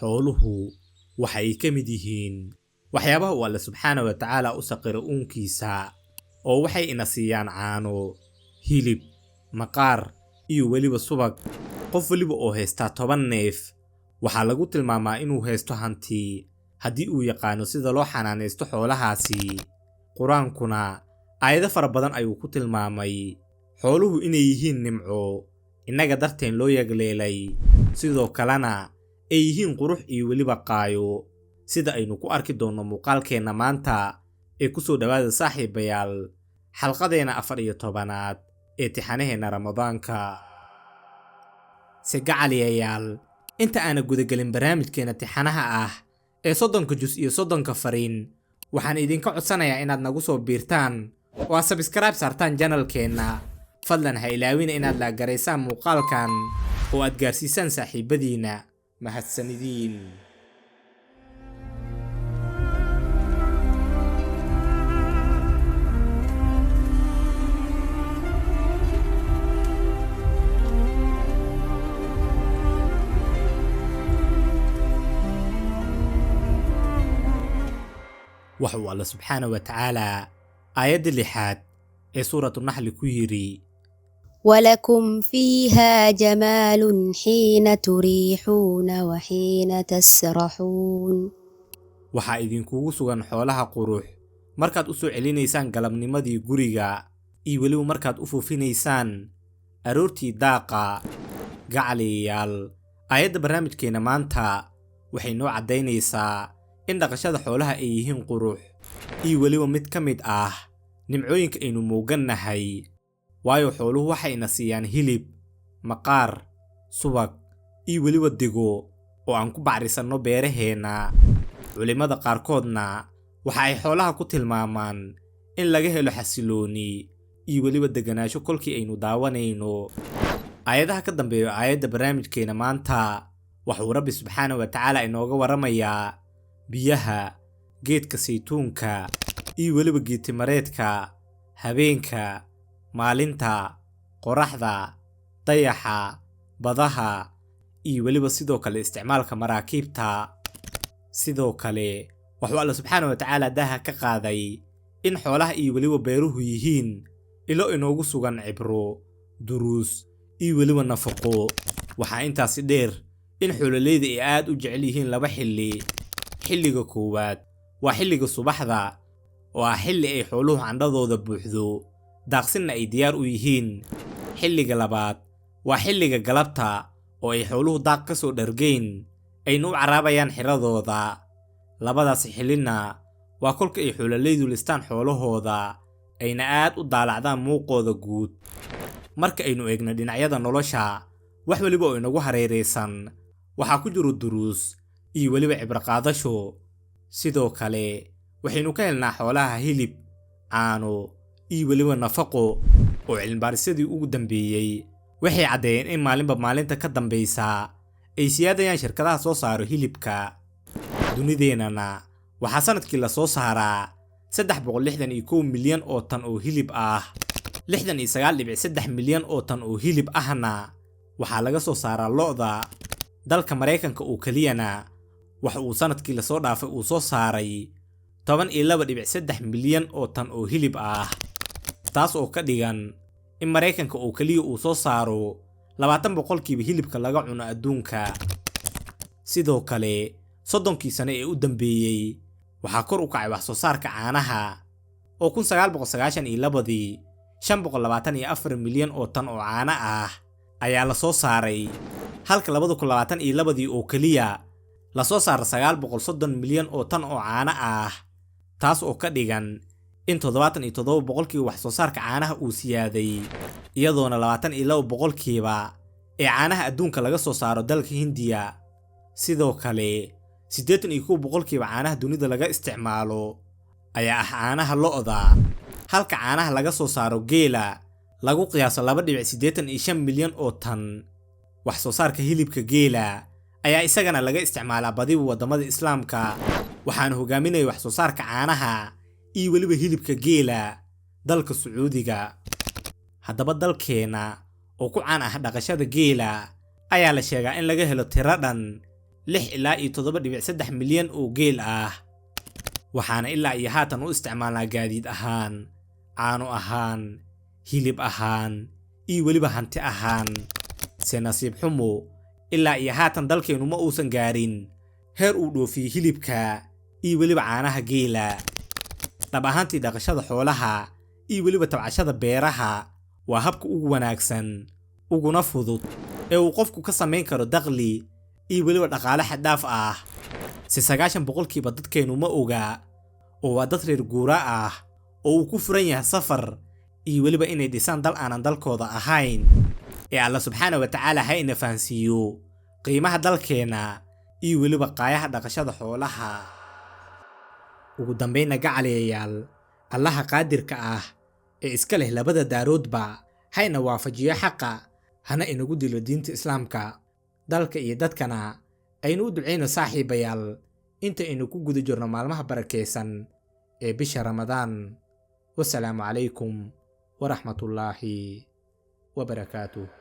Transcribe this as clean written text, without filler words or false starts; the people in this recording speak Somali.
Xooluhu waxay ka mid yihiin waxyaabaha uu Alle subxaana wa tacaala u saqiro uunkiisa, oo waxay ina siiyaan caano, hilib, maqaar iyo weliba subag. Qof weliba oo haysta 10 neef waxaa lagu tilmaamaa inuu haysto hanti haddii uu yaqaano sida loo xanaanaysto xoolahaasi. Qur-aankuna aayado fara badan ayuu ku tilmaamay xooluhu inay yihiin nimco innaga darteen loo yagleelay, sidoo kalena ay yihiin qurux iyo weliba qaayo, sida aynu ku arki doonno muuqaalkeenna maanta ee ku soo dhowaada saaxiibayaal xalqadeena 14aad ee tixanaheenna Ramadaanka. Segacaliyayaal, inta aana gudagelin barnaamijkeena tixanaha ah ee 30 jus iyo 30 fariin, waxaan idinka codsanayaa inaad nagu soo biirtaan oo aad subscribe saartaan janalkeenna. Fadlan ha ilaawina inaad laagaraysaan muuqaalkan oo aad gaarsiisaan saaxiibadiina. Mahadsanidin. Waxa uu Alle subxaana wa tacaala aayadda 6aad ee suuratu Naxli ku yidhi: ولكم فيها جمال حين تريحون وحين تسرحون. Waxaa idinkugu sugan xoolaha qurux markaad u soo celinaysaan galabnimadii guriga iyo weliba markaad u foofinaysaan aroortii daaqa. Gacaliyayaal, aayadda barnaamijkeena maanta waxay noo caddaynaysaa in dhaqashada xoolaha ay yihiin qurux iyo weliba mid ka mid ah nimcooyinka aynu moogannahay, waayo xooluhu waxayna siiyaan hilib, maqaar, subag iyo weliba digo oo aan ku bacrisanno beeraheenna. Culimmada qaarkoodna waxa ay xoolaha ku tilmaamaan in laga helo xasilooni iyo weliba deganaansho kolkii aynu daawanayno. Aayadaha ka dambeeya aayadda barnaamijkeena maanta waxuu Rabbi subxaana wa tacaala inooga warramayaa biyaha, geedka saytuunka iyo weliba geedtimareedka, habeenka, maalinta, qoraxda, dayaxa, badaha iyo weliba sidoo kale isticmaalka maraakiibta. Sidoo kale wuxuu Alle subxaana wa tacaala daaha ka qaaday in xoolaha iyo weliba beeruhu yihiin ilo inoogu sugan cibro, duruus iyo weliba nafaqo. Waxaa intaasi dheer in xoololeyda ay aad u jecel yihiin laba xilli. Xilliga koowaad waa xilliga subaxda, oo ah xilli ay xooluhu candhadooda buuxdo, daaqsinna ay diyaar u yihiin. Xilliga labaad waa xilliga galabta, oo ay xooluhu daaq ka soo dhargeyn ayna u caraabayaan xiradooda. Labadaas xillina waa kolka ay xoololeydu listaan xoolahooda ayna aad u daalacdaan muuqooda guud. Marka aynu eegno dhinacyada nolosha, wax weliba oo inagu hareeraysan waxaa ku jiro duruus iyo weliba cibro qaadasho. Sidoo kale waxaynu ka helnaa xoolaha hilib, caano iyo weliba nafaqo, oo cilmibaarisyadii ugu dambeeyey waxay caddeeyeen in maalinba maalinta ka dambaysa ay siyaadayaan shirkadaha soo saaro hilibka. Dunideennana waxaa sanadkii la soo saaraa 361 milyan oo tan oo hilib ah, 69.3 milyan oo tan oo hilib ahna waxaa laga soo saaraa lo'da. Dalka Maraykanka oo keliyana waxa uu sanadkii lasoo dhaafay uu soo saaray 12.3 milyan oo tan oo hilib ah, taas oo ka dhigan in Maraykanka oo keliya uu soo saaro 20% hilibka laga cuno adduunka. Sidoo kale 30kii sano ee u dambeeyey waxaa kor u kacay wax soo saarka caanaha, oo 1992dii 524 milyan oo tan oo caano ah ayaa la soo saaray, halka 2022dii oo keliya la soo saaray 930 milyan oo tan oo caano ah, taas oo ka dhigan in 77% wax soo saarka caanaha uu siyaaday, iyadoona 22% ee caanaha adduunka laga soo saaro dalka Hindiya. Sidoo kale 81% caanaha dunida laga isticmaalo ayaa ah caanaha lo'da, halka caanaha laga soo saaro geela lagu qiyaaso 2.85 milyan oo tan. Wax soo saarka hilibka geela ayaa isagana laga isticmaalaa badiba waddamada Islaamka, waxaana hogaaminaya wax soo saarka caanaha iyo weliba hilibka geela dalka Sacuudiga. Haddaba dalkeena oo ku caan ah dhaqashada geela ayaa la sheegaa in laga helo tiro dhan 6 ilaa iyo 7.3 milyan oo geel ah. Waxaana ilaa iyo haatan u isticmaalnaa gaadiid ahaan, caano ahaan, hilib ahaan iyo weliba hanti ahaan. Se nasiib xumo, ilaa iyo haatan dalkeennu ma uusan gaarin heer uu dhoofiyo hilibka iyo weliba caanaha geela. Dhab ahaantii, dhaqashada xoolaha iyo weliba tabcashada beeraha waa habka ugu wanaagsan uguna fudud ee uu qofku ka samayn karo dakhli iyo weliba dhaqaale xad-dhaaf ah. Se 90% dadkeennu ma oga, oo waa dad reer guuraa ah oo uu ku furan yahay safar iyo weliba inay dhisaan dal aanan dalkooda ahayn. Ee Alla subxaana wa tacaala ha ina fahansiiyo qiimaha dalkeenna iyo weliba qaayaha dhaqashada xoolaha. Ugu dambaynna, gacaliyayaal, Allaha qaadirka ah ee iska leh labada daaroodba hayna waafajiyo xaqa, hana inagu dilo diinta Islaamka. Dalka iyo dadkana aynu u ducayno, saaxiibayaal, inta aynu ku guda jirno maalmaha barakaysan ee bisha Ramadaan. Wasalaamu calaykum waraxmatullaahi wabarakaatuh.